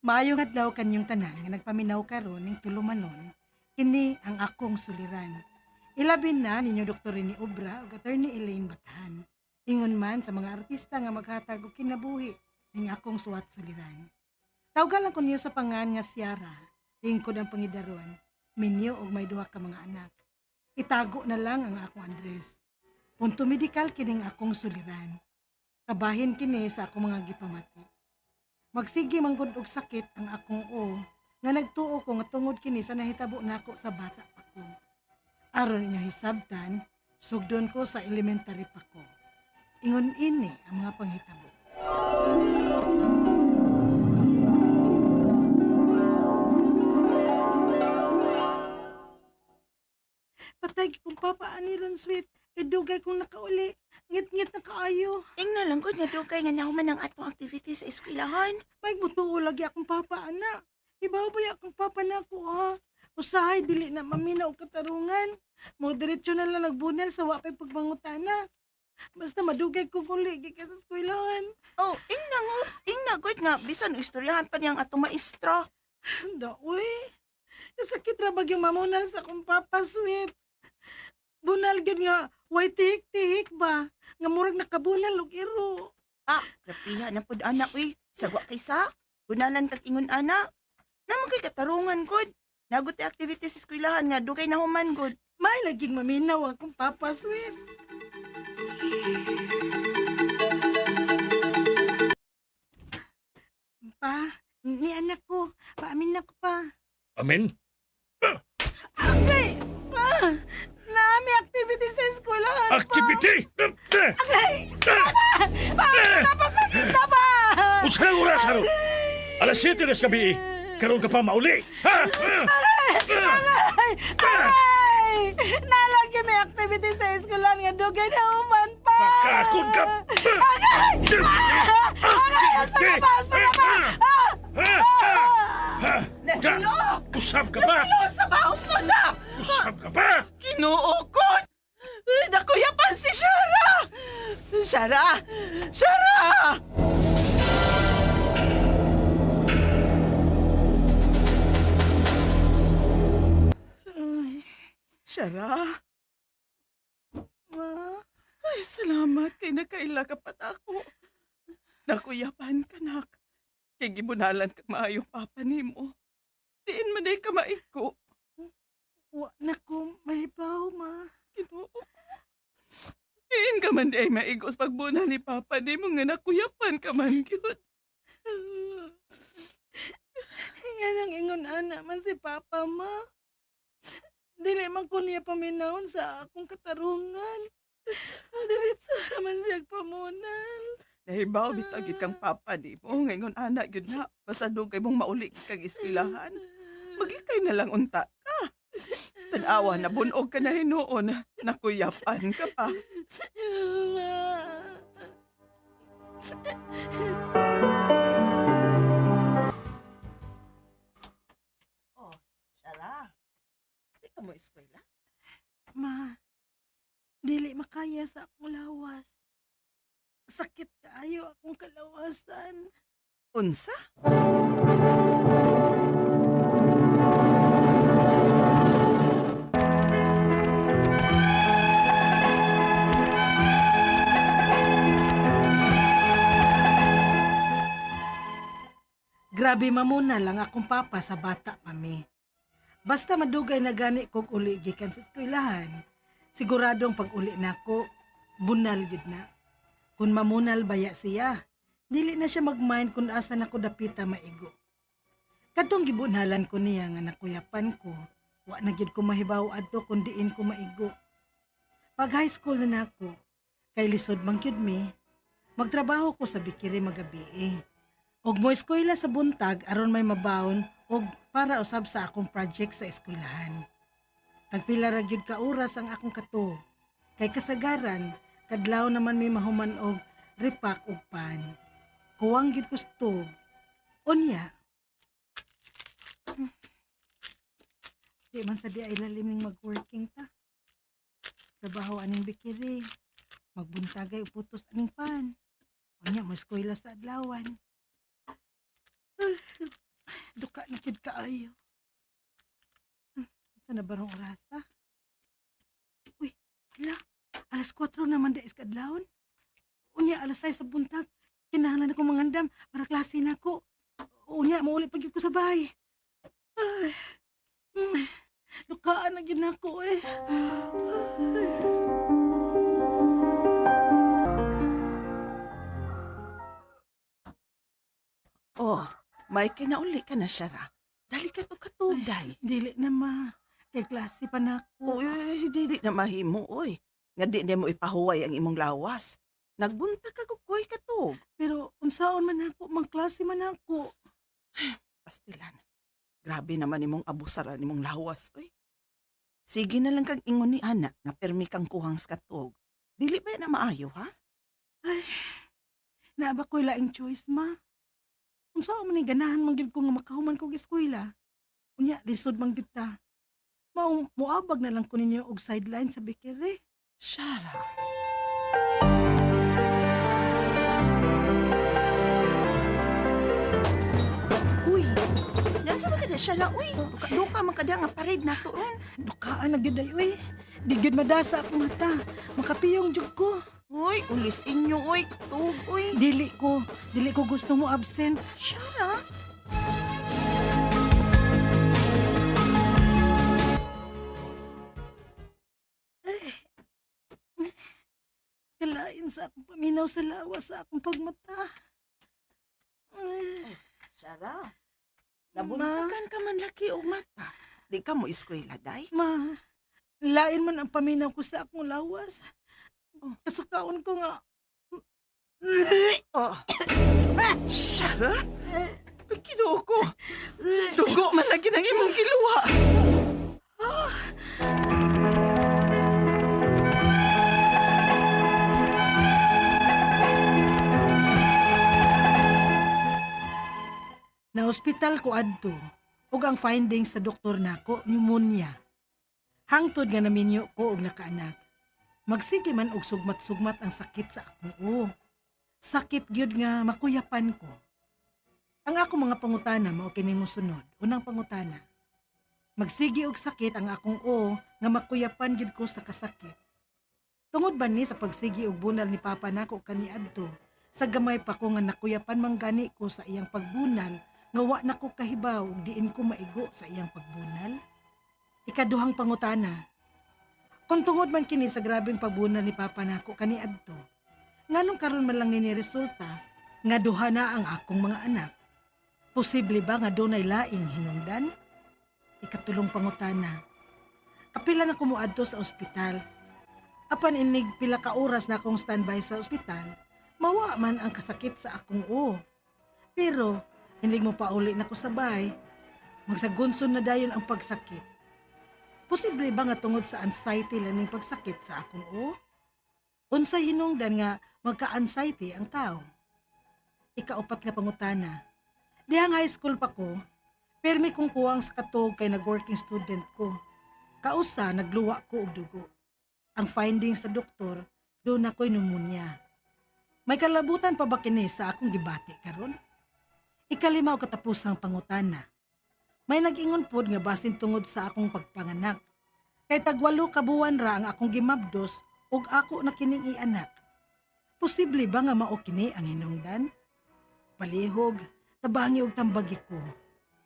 Maayong adlaw kanyong tanan nga nagpaminaw karon ning tulumanon, kini ang akong suliran. Ilabi na ninyo Dr. Rene Obra ug Attorney Elaine Bathan. Ingon man sa mga artista nga maghatag og kinabuhi ning akong suwat suliran. Tawgan lang ko niyo sa pangan nga Ciara, lingkod ang pangidaron, minyo og may duha ka mga anak. Itago na lang ang akong address. Punto medikal kining akong suliran. Kabahin kini sa akong mga gipamati. Magsige manggod og sakit ang akong o nga nagtuo ko nga tungod kini sa nahitabo nako sa bata pa ko. Aron inyo hisabtan, sugdon ko sa elementary pa ko. Ingon ini ang mga panghitabo. Patay kong papa ani ron sweet. Kay dugay kong nakauli. Ngit-ngit na kaayo. Ingna lang gud nga dugay nga nahuman ang atong activity sa eskwelahan. May mutuo lagi akong papa ana. Ibaw ba akong papa na ako ha? Usahay dili na mamina og katarungan. Mo diretso na lang nagbunal sa wa pay pagbangutana. Basta madugay ko uli gikan sa eskwelahan. Oh, ingna ngo, ingna gud nga bisan istoryahan pa niyang atong maestra. Da, uy. Kasakit ra bagyong mamunal sa akong papa, sweet. Bunal gyud nga, way tihik-tihik ba? Nga murag nakabunal og iro. Ah, grabiha na pud ana uy. Sagwa kay sa. Bunalan kag ingon ana. Naman kay katarungan gud. Nagot activity sa eskwelahan nga dugay na human gud. May laging maminaw akong papa, sweet. Pa, ni anak ko, paamin na ko pa. Amen? Okay, pa, naami activity sa eskwelahan, pa. Activity! Okay, pa, napasakit na ba? Unsa nang oras aron? Alas 7 na sa gabi. Karon ka pa mauli. Ha? Aray! Aray! Nalagi may activity sa eskwelahan nga dugay na human pa! Makakon ka! Aray! Aray! Asa na ba? Asa na ba? Ah! Ah! Nasilo! Usab ka pa! Nasilo sa baos to na! Usab ka pa! Ginoo ko! Nakuyapan si Shara! Shara! Shara! Ay, Shara! ma. Ay, salamat kay nakaila ka pa ako. Nakuyapan ka, nak. Kay gibunalan kag maayong papa nimo. Diin man day ka maigo. Wa na ko mahibaw, ma. Ginoo ko. Diin ka man day maigo sa pagbuna ni papa nimo nga nakuyapan ka man gyud. Nga nang ingon ana man si papa, ma. Dili man ko niya paminawon sa akong katarungan. Diretso naman siya pamunal. Nahibaw bitaw gyud kang papa nimo ngayon ana gyud na. Basta dugay mong mauli kag eskwelahan. Maglikay na lang unta ka. Tan-awa na bunog ka na hinuon, nakuyapan ka pa. Ma. Oh, Shara. Di ka mo eskwela? Ma, dili makaya sa akong lawas. Sakit kaayo akong kalawasan. Unsa? Grabe mamuna lang akong papa sa bata pa mi. Basta madugay na gani kog uli gikan sa eskwelahan, siguradong pag uli nako, bunal gid na. Kung mamunal baya siya, dili na siya magmind kung asa nako dapita maigo. Kadtong gibunalan ko niya nga nakuyapan ko, wa na gid ko mahibaw adto kung diin ko maigo. Pag high school na nako, kay lisod man gyud mi, magtrabaho ko sa bikiri magabi eh. Og mo eskwela sa buntag aron may mabaon og para usab sa akong project sa eskwelahan. Tagpila ra gyud ka oras ang akong katuog. Kay kasagaran, kadlaw naman may mahuman og ripak og pan. Kuwang gyud ko sa tuog. Unya. Di man sa di ay lalim ning mag-working ta. Trabaho aning bikiri. Magbuntagay og putos aning pan. Unya mo eskwela sa adlawan. Duka na kid kaayo. Sa na barong orasa? Uy, hala. Alas 4 naman da iskadlawon. Unya, alas 6 sa buntag. Kinahanglan ako mangandam para klase na ako. Unya, mauli pag ko sa bahay. Ay, dukaan na gyud nako eh. Ay. Oh, may kinauli ka na, Shara. Dali ka to katugay. Dili na ma. Kay klase pa na ako. Uy, dili na mahimo, oy. Nga di na mo ipahuway ang imong lawas. Nagbunta ka kukoy katug. Pero unsaon man ako, mangklase man ako. Pastilan. Grabe naman imong abusaran imong lawas, oy. Sige na lang kag ingon ni anak nga permi kang kuhang sa katog. Dili ba na maayo, ha? Ay, naa ba ko'y laing choice, ma? Unsaon man ni ganahan man gyud ko nga makahuman kog eskwela. Unya, lisod man gyud ta. Mao moabag na lang ko ninyo og sideline sa bakery. Shara. Uy, nansa ba ka na, Shara? Uy, duka man kada nga parade na to ron. Dukaan na gyud ay uy. Di gyud madasa akong mata. Makapiyong jud ko. Uy, ulis inyo, uy, katog, uy. Dili ko gusto mo absent. Shara. Kalain sa akong paminaw sa lawas sa akong pagmata. Ay, Shara, Ma, nabuntagan ka man laki og mata. Di ka mo eskwela, day? ma, lain man ang paminaw ko sa akong lawas. Oh. Kasukaon ko nga. Oh. Shara? Ay, Ginoo ko. Dugo man lagi ng imong giluha. Na ospital ko adto ug ang findings sa doktor nako pneumonia. Hangtod nga naminyo ko og nakaanak. Magsige man og sugmat-sugmat ang sakit sa akong uo. Sakit gyud nga makuyapan ko. Ang ako mga pangutana mao kini mosunod. Unang pangutana. Magsige og sakit ang akong uo nga makuyapan gyud ko sa kasakit. Tungod ba ni sa pagsigi og bunal ni Papa nako kaniadto, sa gamay pa ko nga nakuyapan man gani ko sa iyang pagbunal nga wa na ko kahibaw ug diin ko maigo sa iyang pagbunal? Ikaduhang pangutana. Kung tungod man kini sa grabeng pagbunal ni Papa nako kaniadto, nganong karon man lang ni resulta nga duha na ang akong mga anak? Posible ba nga dunay laing hinungdan? Ikatulong pangutana. Kapila na ko moadto sa ospital. Apan inig pila ka oras na akong standby sa ospital, mawa man ang kasakit sa akong uo. Pero hindi mo pauli na ko sa bahay, magsagunson na dayon ang pagsakit. Posible ba nga tungod sa anxiety lang ning pagsakit sa akong uo? Unsay hinungdan nga magka-anxiety ang tao? Ikaupat nga pangutana. Dihang high school pa ko, permi kong kuwang sa katog kay nag-working student ko. Kausa nagluwa ko og dugo. Ang findings sa doktor, doon ako'y pneumonia. May kalabutan pa ba kini sa akong gibati karon? Ikalima o katapusang pangutana. May nag-ingon pod nga basin tungod sa akong pagpanganak. Kay tagwalo ka buwan ra ang akong gimabdos ug ako na kining ianak. Posible ba nga mao kini ang hinungdan? Palihog, tabangi og tambagi ko.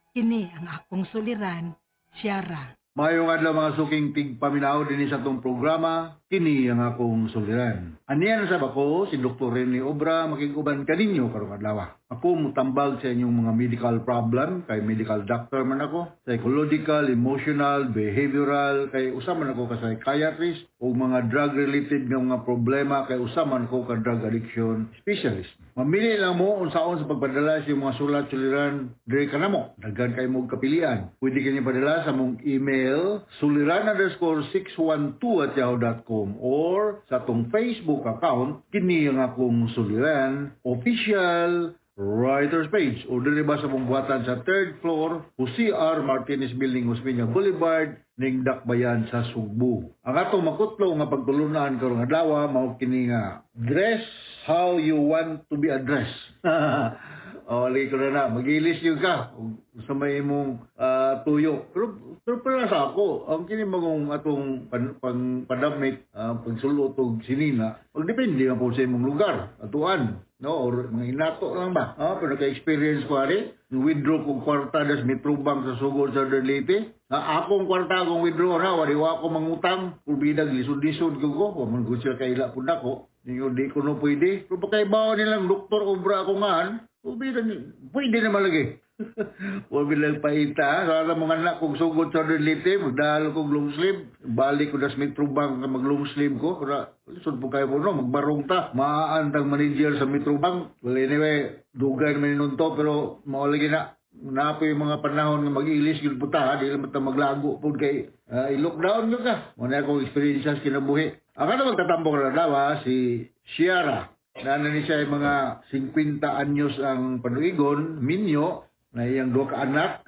Kini ang akong suliran, Siyara. Maayong adlaw mga suking tigpaminaw dinhi sa atong programa, kini ang akong suliran. Aniya na sab ako si Dr. Rene Obra makig-uban kaninyo karong adlaw. Ako mutambag sa inyong mga medical problem kay medical doctor man ako, psychological, emotional, behavioral kay usa man ako ka psychiatrist ug mga drug related nga mga problema kay usa man ko ka drug addiction specialist. Mamili lang mo unsaon sa pagpadala sa iyong mga sulat suliran diri kanamo. Daghan kay mo kapilian. Pwede kini padala sa mong email suliran_612@yahoo.com or sa atong Facebook account kini ang akong suliran official writers page o diri ba sa mong buhatan sa third floor Jose R. Martinez Building, Osmeña Boulevard, ning Dakbayan sa Sugbo. Ang atong makutlo nga pagtulunan karong adlaw mao kini nga dress how you want to be addressed. O, lagi ko na na. Mag-ilis yun ka. Sa may imong tuyo. Pero para sa ako, ang kini magong atong pan, padamit, pagsulot og sinina, magdepende man po sa imong lugar, atuan, no, or mga inato lang ba. Pero naka-experience ko ari, withdraw kong kwarta das Metrobank sa Sugod sa Leyte. Akong kwarta akong withdraw na, wali wa ako mangutang, kurbidag lisod-lisod ko, wa man gud siya kaila pud nako. Ningon di ko no pwede. Pero pagkaibaw nilang doktor obra ako ngan, pwede, pwede naman lagi. Wa bilang paita, sa mga anak kong sugod sa Leyte, magdalo kong long sleeve, balik ko das Metrobank nga mag long sleeve ko, para lisod po kayo mo no, magbarong ta. Maan tang manager sa Metrobank. Well, anyway, dugay naman nun to, pero mao lagi na na po yung mga panahon nga mag-ilis gyud po ta, ha? Di naman ta maglago po kay i-lockdown gyud ka. Mao na akong experience sa kinabuhi. Ang ano magtatambok na daw ha, si Shiara. Nana ni siya ay mga 50 anyos ang panuigon, minyo, na iyang duha ka anak.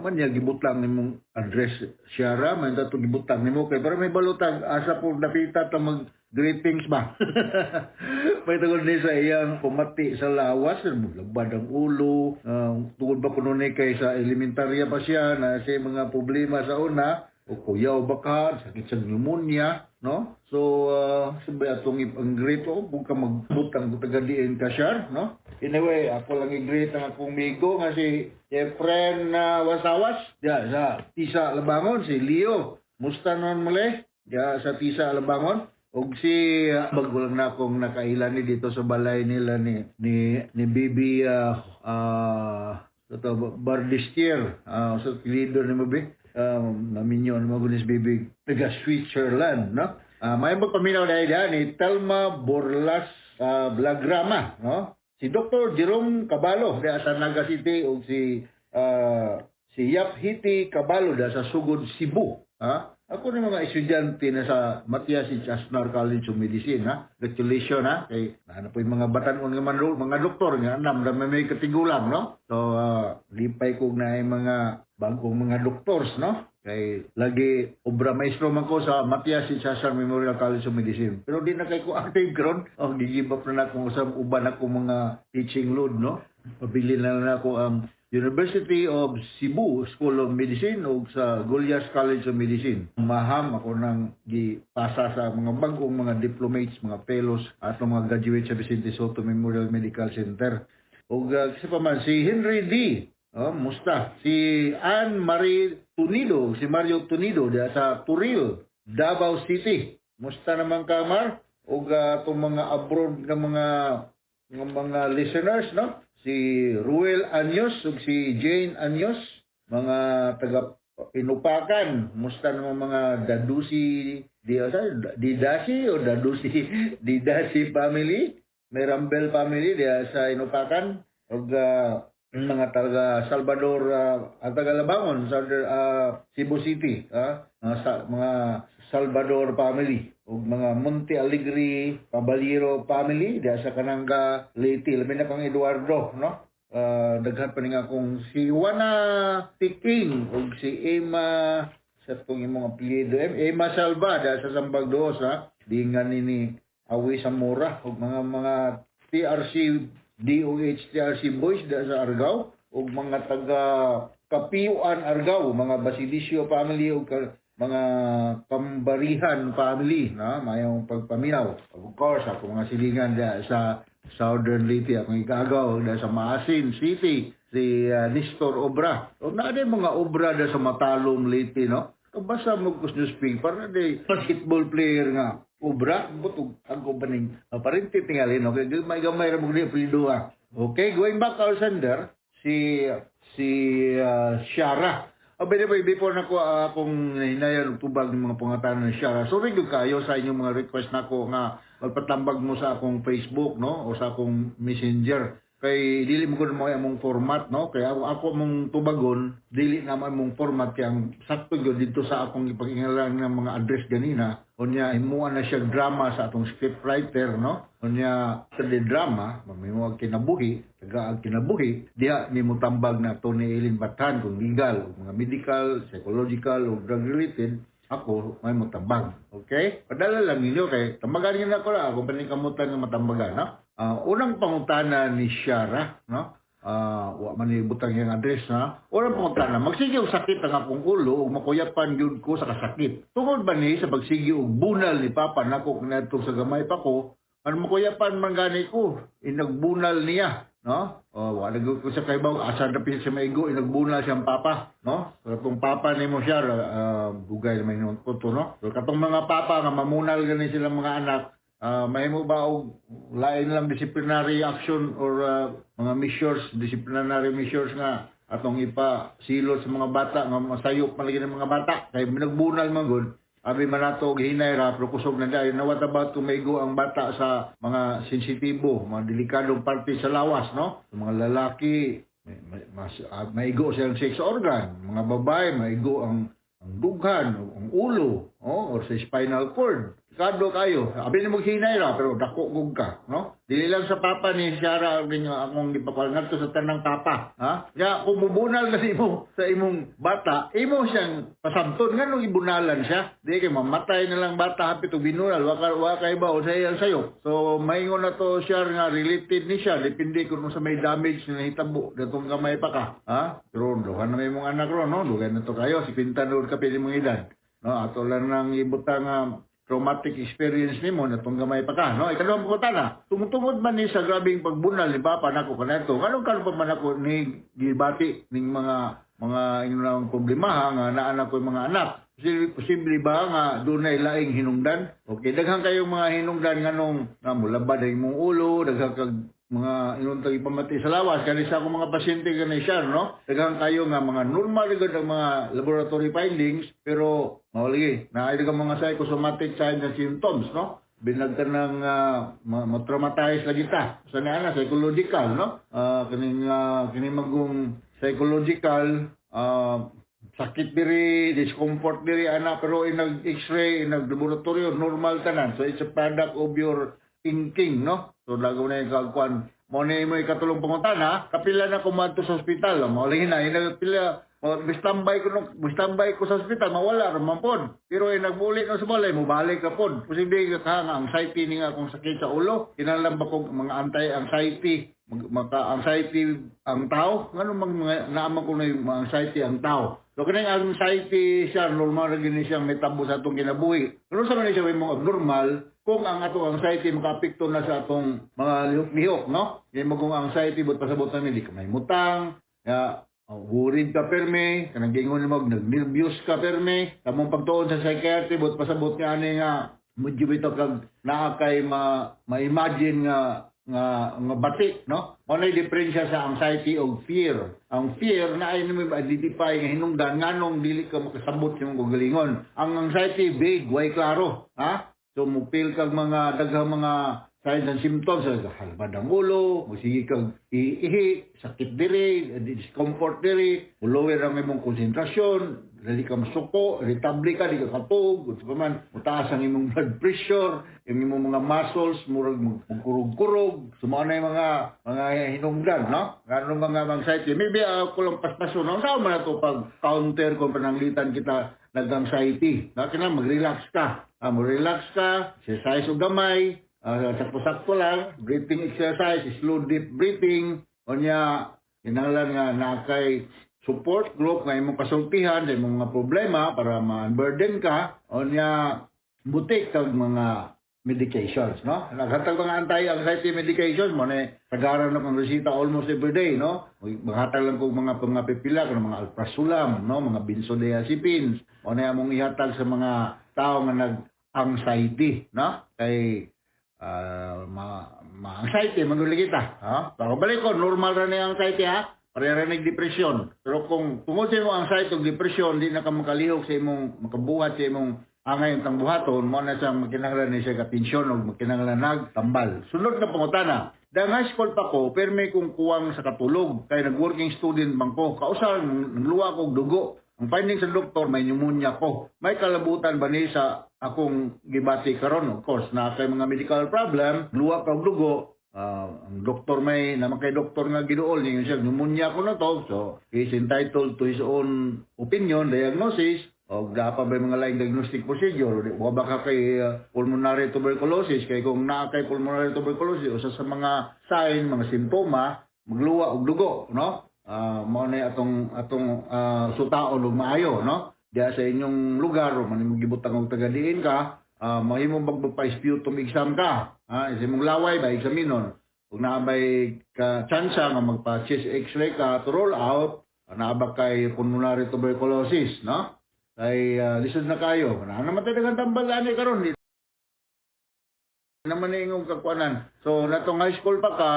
Man niya gibutang nimong address, Shiara, man tato gibutang nimo kay para may balutag asa po dapita ta mag greetings ba. May tungod ni sa iyang pumati sa lawas, labad ang ulo, tungod ba kuno ni kay sa elementarya pa siya na siya mga problema sa una, o kuyaw baka, sakit sa pneumonia, no? So, sabay atong ang greet o, kung ka magbutang kung taga diin ka siya, no? Anyway, ako lang i-greet ang akong migo nga si Efren Wasawas, diya sa Tisa Labangon, si Leo. Musta nun muli? Diya sa Tisa Labangon. Og si bago lang na akong nakailan ni dito sa balay nila ni Bibi ito, Bardistier, sa leader ni Mabi. Naminyo ni Magunis Bibi taga Switzerland, no? May magpaminaw dahil diha ni Telma Borlas Blagrama, no? Si Dr. Jerome Cabalo diha sa Naga City ug si Yap Hiti Cabalo diha sa Sugod, Cebu, ha? Ako ni mga estudyante na sa Matias H. Aznar College of Medicine, ha? Congratulations, ha? Kay, ano po yung mga batanon nga man, mga doktor nga, anam, na may katigulang, no? So, lipay ko na yung mga bagong mga doktors, no? Kay, lagi, obra maestro man ko sa Matias H. Aznar Memorial College of Medicine. Pero di na kay ko active karon. Oh, gi-give up na na akong usab uban ako mga teaching load, no? Pabili na lang ako ang University of Cebu School of Medicine o sa Gullas College of Medicine. Maham ako nang gipasa sa mga bagong mga diplomates, mga fellows at mga graduates sa Vicente Soto Memorial Medical Center. O kasi pa man, si Henry D. Oh, musta. Si Ann Marie Tunido, si Mario Tunido diya sa Turil, Davao City. Musta naman ka, Mar? O itong mga abroad nga mga listeners, no? Si Ruel Anyos ug si Jane Anyos, mga taga Inupakan. Musta naman mga Dadusi, di, sa, Didasi o Dadusi, Didasi family, may Rambel family diya sa Inupakan ug mga taga Salvador at taga Labangon sa Cebu City, mga, mga Salvador family ug mga Monte Alegre Caballero family diya sa Kananga, Leyte, labi na kang Eduardo, no? Daghan pa ni nga akong si Juana Tiking ug si Emma sa itong imong apelyido, Emma Salva diya sa Sambag Dos, ha, di nga ni Awi Zamora ug mga TRC DOH TRC boys diya sa Argao ug mga taga Kapiyuan Argao, mga Basilicio family ug mga Kambarihan family na mayong pagpaminaw. Of course, ako mga silingan diya sa Southern Leyte, akong igagaw diya sa Maasin City, si Nestor Obra. Ug naa din mga obra diya sa Matalom, Leyte, no? Basta mo kus newspaper na di basketball player nga obra butog ako baning aparente tingali, no, kay gamay gamay ra mo di apelyido, ha. Okay, going back our sender si si Shara. Oh, by the way, before na ko akong hinayan og tubag ng mga pangutana ni Shara. Sorry gyud kayo sa inyong mga request nako nga magpatambag mo sa akong Facebook, no, o sa akong Messenger. Kay dili mo kuno mo among format, no, kay ako mong tubagon dili na mong format, kay ang sakto gyud dito sa akong ipag-ingalan ng mga address ganina. Unya himuan na siya drama sa atong script writer, no? Unya sa di drama mamimo ang kinabuhi, taga ang kinabuhi diha ni tambag na Tony Eileen Bathan kung legal o mga medical, psychological o drug related, ako may motambag. Okay, padala lang ninyo kay tambagan niyo na ako lang ako paningkamutan nga matambagan, no? Unang pangutana ni Shara, no? Wa man ibutang iyang address, ha. Ora pangutana, magsige og sakit ang akong ulo ug makuyapan gyud ko sa kasakit. Tungod ba ni sa pagsige og bunal ni papa nako kaniadtong sa gamay pa ko, ano makuyapan man gani ko, inagbunal niya, no? Oh, wala gyud ko sa kaybaw asa na siya maigo, inagbunal siyang papa, no? So katong papa nimo siya, bugay naman yung ko to, no? So katong mga papa nga mamunal gani silang mga anak, mahimo ba og lain lang disciplinary action or mga measures, disciplinary measures nga atong ipa silot sa mga bata nga masayop man lagi ng mga bata kay nagbunal man gud, abi man nato og hinay ra pero kusog na dayon na. What about kung maigo ang bata sa mga sensitibo, mga delikadong parte sa lawas, no? Sa mga lalaki, mas maigo siyang sex organ, mga babae, maigo ang dughan, ang ulo, oh, or sa spinal cord. Delikado kayo. Abi nimo hinay ra pero dako gug ka, no? Dili lang sa papa ni Sarah ang inyo akong gipakuan ngadto sa tanang papa, ha? Ya kung mubunal na imo sa imong bata, imo siyang pasamton nganong ibunalan siya. Di kay mamatay na lang bata hapit og binunal, wa kay ba o sa iyang sayo. So maingon na to siya nga related ni siya, depende kung sa may damage na nahitabo datong gamay pa ka, ha? Pero duhan na may imong anak ron, no? Dugay na to kayo, si pinta doon ka pili mong edad. No, ato lang nang ibutang nga traumatic experience nimo na tong gamay pa ka, no? Ikaduhang pangutana, tungtungod man ni sa grabing pagbunal ni papa nako kanadto, nganong karon pa man ako ni gibati ning mga ingon problema nga naa na ko mga anak? Posible ba nga dunay laing hinungdan? Okay, daghan kayong mga hinungdan nganong nga mulabad ang imong ulo, daghan kag mga ingon tag ipamati sa lawas kani sa akong mga pasyente kani siya, no? Daghan kayo nga mga normal gud ang mga laboratory findings, pero mao lagi naay daghang mga psychosomatic signs and symptoms, no? Binag ka ng ma-traumatize lagi ta sa nga na psychological, no? Kaning magong psychological, sakit diri, discomfort diri ana, pero inag x-ray, inag laboratorio, normal tanan. So it's a product of your thinking, no? So lagaw na yung kagkuan. Mo na mo ikatulong pangutana, kapila na kumadto sa ospital. Mao lagi na pila mo standby ko, no, standby ko sa ospital, mawala ra man pod. Pero ay nagmuli no sa balay, mobalik ka pod. Posible ka nga anxiety ni nga akong sakit sa ulo. Kinahanglan ba kog mga anti-anxiety, maka-anxiety ang tao? Ngano mang mga naaman ko na yung mga anxiety ang tao? So kining anxiety siya, normal ra gini siyang mitabo sa atong kinabuhi. Pero sa man siya may mga abnormal kung ang atong anxiety makaapekto na sa atong mga lihok-lihok, no? Kaya mo kung anxiety, but pasabot na nili ka may mutang, ya, worried ka perme, kanang gingon mo, nagnervyos ka perme, kamong pagtuon sa psychiatry, but pasabot nga ani nga, medyo bitaw kag naa kay ma ma-imagine nga bati, no? Mao na diferensya sa anxiety og fear. Ang fear na ay nimo identify nga hinungdan nganong dili ka makasabot sa imong kaugalingon. Ang anxiety, vague, way klaro, ha? So mo feel kag mga daghang mga signs and symptoms, halbad ang ulo, musige kag iihi, sakit diri, discomfort diri, lower ang imong konsentrasyon, dili ka masuko, irritable ka, di ka katug, unsa pa man, mutaas ang imong blood pressure, yung imong mga muscles murag magkurog-kurog, so mao na yung mga hinungdan, no? Ngano mga anxiety. Maybe ako lang paspaso, no? Saan man ato pag counter kung pananglitan kita nag-anxiety? Na kinahanglan mag-relax ka. Mo-relax ka, exercise og gamay, sakto-sakto lang, breathing exercise, slow deep breathing, unya kinahanglan nga naa kay support group nga imong kasultihan sa imong mga problema para ma-unburden ka, unya mo-take kag mga medications, no? Naghatag mga anti-anxiety medications mo ni tagaran na kong resita almost every day, no? Maghatag lang kog mga pipila kanang mga alprazolam, no? Mga benzodiazepines. O na among ihatag sa mga tao nga nag-anxiety, no? Kay ma-anxiety man gud kita, ha? Pero balik ko, normal ra ni anxiety, ha? Pareha ra nig depression. Pero kung tungod sa imong anxiety ug depression, di na ka makalihok sa imong makabuhat sa imong angay tang buhaton, mo na siyang makinahanglan ni siya atensyon ug makinahanglan nagtambal. Sunod na pangutana. Dahil high school pa ko, perme kong kuwang sa katulog. Kay nag-working student man ko. Kausa, nagluwa ko og dugo. Ang finding sa doktor, may pneumonia ko. May kalabutan ba ni sa akong gibati karon? Of course, na kay mga medical problem, luwa ka og dugo, ang doktor may naman kay doktor nga giduol niya siya pneumonia ko na to, so he is entitled to his own opinion, diagnosis, o dapat ba yung mga laing diagnostic procedure. Wa ba ka kay pulmonary tuberculosis? Kay kung naa kay pulmonary tuberculosis, usa sa mga sign, mga simptoma Magluwa og dugo, no? Mao na atong atong sutaon og maayo, no? Diya sa inyong lugar o man imong gibutang og taga diin ka, mahimo magpa-sputum exam ka. Ha, sa imong laway ba examinon. Kung naa bay ka tsansa nga magpa chest x-ray ka to rule out naa ba kay pulmonary tuberculosis, no? Kay lisod na kayo. Naa naman tayo daghang tambal ani karon, di naman na ingong kakuanan. So, natong high school pa ka,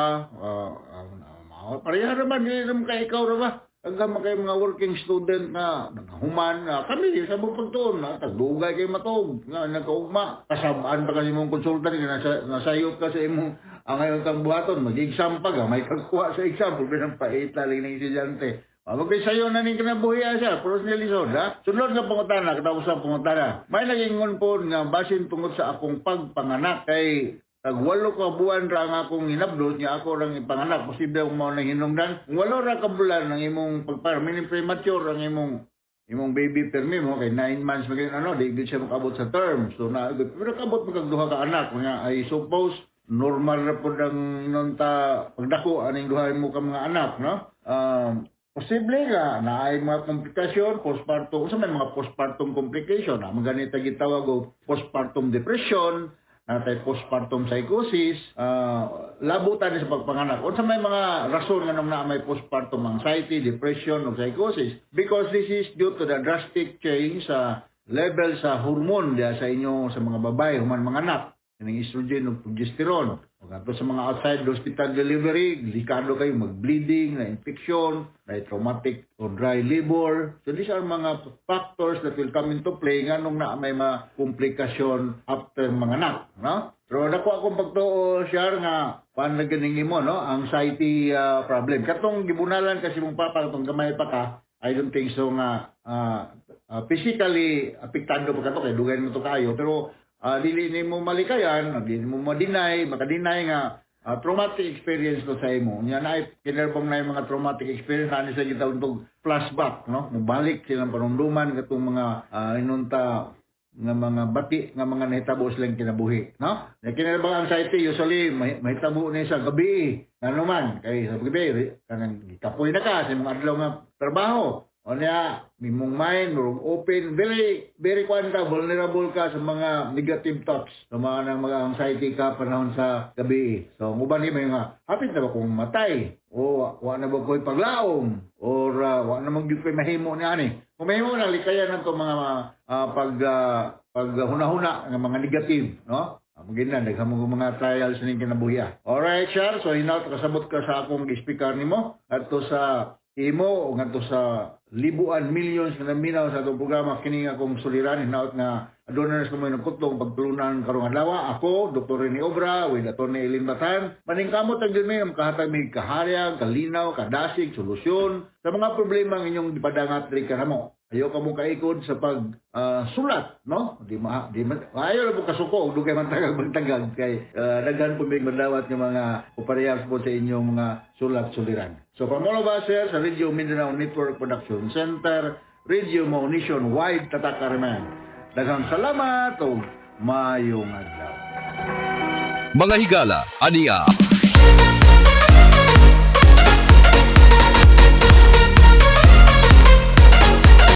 pareha naman, hindi naman kay ikaw ra ba? Hanggang kay mga working student na human na kami sa mong pagtuon na tagdugay kay matog nga nagkaugma kasabaan pa kasi mong konsulta ni nasa nasayop ka sa imong ang ngayon kang buhaton, mag-exam pa ka, may kagkuha sa exam problema ng paita lang ng estudyante. Wag sayo na ning kinabuhi siya, puros ni lisod, ha? Sunod nga pangutana, katapos sa pangutana. May nagingon po nga basin tungod sa akong pagpanganak kay tag 8 ka buwan ra ang akong hinablos niya ako rang ipanganak. Posible akong mao nang hinungdan. Kung 8 ra ka bulan ang imong pagpara, meaning premature ang imong imong baby permi mo kay 9 months maging ano, di gid siya makabot sa term. So na pero kabot mo kag duha ka anak nga, I suppose normal ra pud ang nonta pagdako aning duha mo ka mga anak, no? Posible nga na ay mga komplikasyon postpartum. Unsa may mga postpartum complication na mga gitawag og postpartum depression, natay postpartum psychosis, labutan ni sa pagpanganak. Unsa may mga rason nganong naa may postpartum anxiety, depression o psychosis? Because this is due to the drastic change sa level sa hormone diya sa inyo, sa mga babae human manganak, kining estrogen ug progesterone. Ug adto sa mga outside hospital delivery, delikado kayo mag-bleeding, na infection, na traumatic or dry labor. So these are mga factors that will come into play nganong na may mga komplikasyon after manganak, no? Pero dako akong pagtuo, share nga paano na ganing imo, no? Anxiety problem. Katong gibunalan kasi mong papa katong gamay pa ka, I don't think so nga physically apektado pa kato kay dugay mo to kayo, pero dili nimo malikayan, dili mo ma-deny, maka-deny nga traumatic experience to sa imo. Nya na kinerbang na yung mga traumatic experience ani sa gitawag og flashback, no? Mobalik silang panumduman katong mga inunta nga mga bati nga mga nahitabo silang kinabuhi, no? Ya kinerbang anxiety usually mahitabo ni sa gabi. Ngano man kay sa gabi kanang gikapoy na ka sa imong adlaw nga trabaho. O niya, imong mind, murag open, very, very kwan ka, vulnerable ka sa mga negative thoughts, sa mga nang mga anxiety ka panahon sa gabi. So, ang uban ni nga, hapit na ba kong matay? O, wa na ba ko'y paglaom? Or, wa na man gyud ko'y mahimo ni ani? Kung mahimo na, likayan na to mga pag hunahuna nga mga negative, no? Magin na, daghan mo mga trials ning kinabuhi. Alright, Char. So, hinaut kasabot ka sa akong speaker nimo. Adto sa imo o ngadto sa libuan, millions nga naminaw sa atong programa kini nga akong suliran, hinaut nga aduna na sa mo nagkutlong pagtulunan karong adlaw. Ako, Dr. Rene Obra with Attorney Eileen Batan, maningkamot ang gyud mi nga makahatag mig kaharyag, kalinaw, kadasig, solusyon sa mga problema ang inyong gipadangat diri kanamo. Ayaw ka mo kaikod sa pag sulat, no? Di ma ayaw na po kasuko og dugay man tagag magtagag kay daghan po may madawat nga mga uparehas po sa inyong mga sulat suliran. So from all of us here sa Radio Mindanao Network Production Center, Radio Mo Nationwide, Tatak Carmen. Daghang salamat ug maayong adlaw. Mga higala, ania.